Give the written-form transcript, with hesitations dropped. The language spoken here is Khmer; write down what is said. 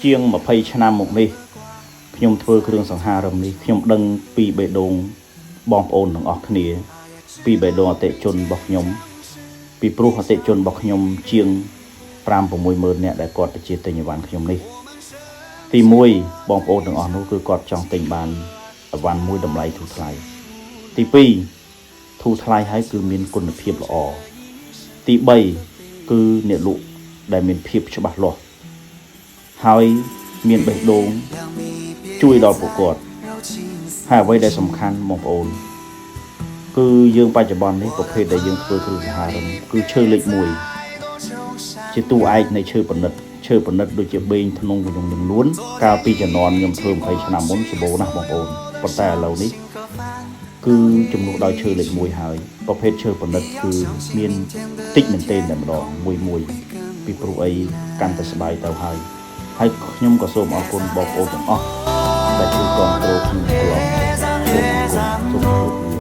ជាង20ឆ្នាំមកនេះខ្ញុំធ្វើគ្រឿងសង្ហារឹមនេះខ្ញុំដឹងពីបេះដូងបងប្អូនទាំងអស់គ្នា ពីបេះដូងអតិថិជនរបស់ខ្ញុំ ពីព្រោះអតិថិជនរបស់ខ្ញុំជាង5 6ម៉ឺននាក់ដែលគាត់បញ្ជាទិញអីវ៉ាន់ខ្ញុំនេះទី1បងប្អូនទាំងអស់នោះគឺគាត់ចង់ទិញបានអីវ៉ាន់មួយតម្លៃធូរថ្លៃទី2ធូរថ្លៃហើយគឺមានគុណភាពល្អទី3គឺអ្នកលក់ដែលមានភាពច្បាស់លាស់ហើយមានបេះដូងជួយដល់ពួកគាត់ហើយអ្វីដែលសំខាន់បងប្អូន គឺយើងបច្ចុប្បន្ននេះប្រភេទដែលយើងធ្វើគ្រឿងសង្ហារឹមគឺឈើលេខ1ជាតួឯកនៃឈើប្រណិតឈើប្រណិតដូចជាបេងធ្នង់កញ្ញុងនឹងលួនកាលពីជំនាន់ខ្ញុំធ្វើ20ឆ្នាំមុនសម្បូរណាស់បងប្អូនប៉ុន្តែឥឡូវនេះគឺជំនួសដោយឈើលេខ1ហើយប្រភេទឈើប្រណិតគឺមានតិចមែនទែនតែម្ដងមួយមួយពីព្រោះអីកាន់តែស្បាយទៅហើយហើយខ្ញុំក៏សូមអរគុណបងប្អូនទាំងអស់ដែលជួយគាំទ្រខ្ញុំកន្លង